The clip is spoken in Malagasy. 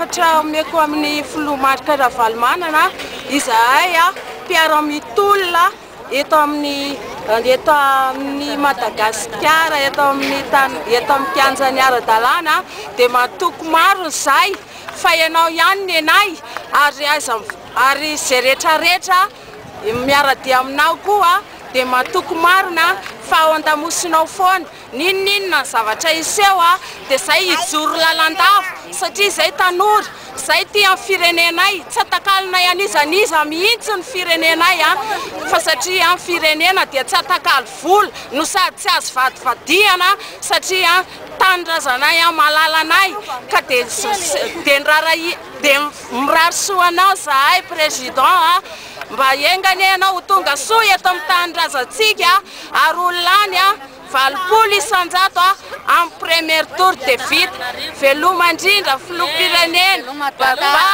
hafatra omeko amin'ny filoha Marc Ravalomanana, izahay mpiara-mitolona eto amin'ny eto amin'ny Madagasikara, eto amin'ny tany, eto amin'ny kianjan'ny ara-dalàna dia matoky marina izahay fa ianao ihany ny anay ary aiza ary izay rehetrarehetra miara-dia aminao koa dia matoky marina fa ao an-damosinao foana. N'inon'inona ny zavatra hiseho dia zay hijoro lalandava satria zay tanora, zay tia ny firenenay, tsy atakalonay an'iza n'iza mihitsy ny firenenay fa satria ny firenena dia tsy atakalo vola no sady tsy azo vadivadihana satria tanindrazanay malalanay ka dia dia ny dia mirary soa anao zahay président mba enga anie ianao ho tonga soa eto amin'ny tanindrazantsika ary ho lany 80% amin'ny premier tour dia vita. Veloma indrindra filoham-pirenena. Bye bye.